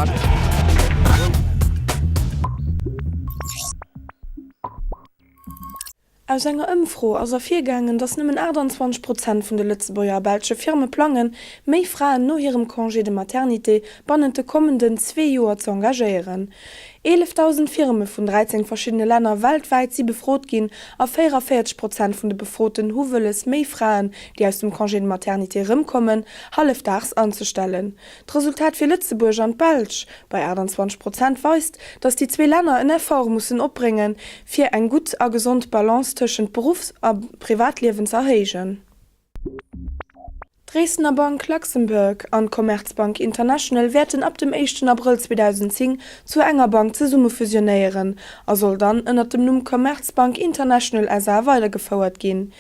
Aus enger Ëmfro ass ervirgaangen, datt nëmmen 28 Prozent vun de Lëtzebuerger a belsche Firme plangen, méi Fraen no hirem Congé de maternité bannent de kommenden zwee Joer ze engagéieren. 11.000 Firme vun 13 verschiddene Länner weltwäit si befrot ginn a 44 Prozent vun de Befroten hu wëlles, méi Fraen, déi aus dem Congé de maternité erëmkommen, hallefdaags anzestellen. D'Resultat fir Lëtzebuerg an d'Belsch bei 28 Prozent weist, datt déi zwee Länner en Effort mussen opbréngen, fir eng gutt a gesond Balance tëschent Beruffs a Privatliewen ze erhéijen. D'Dresdner Bank Luxembourg an d'Commerzbank International wäerten ab dem éischten Abrëll 2010 zu enger Bank zesummefusionéieren a soll dann ënnert dem Numm Commerzbank International SA weidergefouert ginn.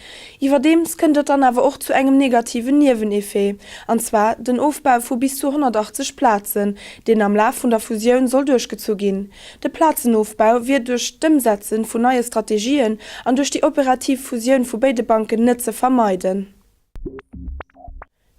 Iwwerdeems kënnt et dann awer och zu engem negativen Nieweneffet, an zwar den Ofbau vu bis zu 180 Plazen, deen am Laf vun der Fusioun soll duerchgezu ginn. De Plazenofbau wier duerch d'Ëmsetze vun neie Strategien an duerch déi operativ Fusioun vu béide Banken net ze vermeiden.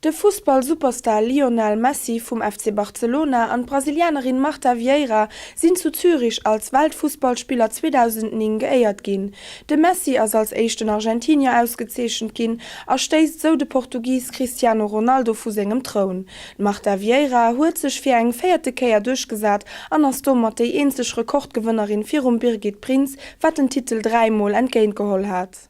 De Fussball-Superstar Lionel Messi vum FC Barcelona an d'Brasilianerin Marta Vieira sinn zu Zürich als Weltfussballspiller 2009 geéiert ginn. De Messi ass als éischten Argentinier ausgezeechent ginn a stéisst esou de Portugis Cristiano Ronaldo vu sengem Troun. D'Marta Vieira huet sech fir eng véierte Kéier duerchgesat an ass domat déi eenzeg Rekordgewënnerin virum Birgit Prinz, wat den Titel 3 Mol entgéintgeholl hat.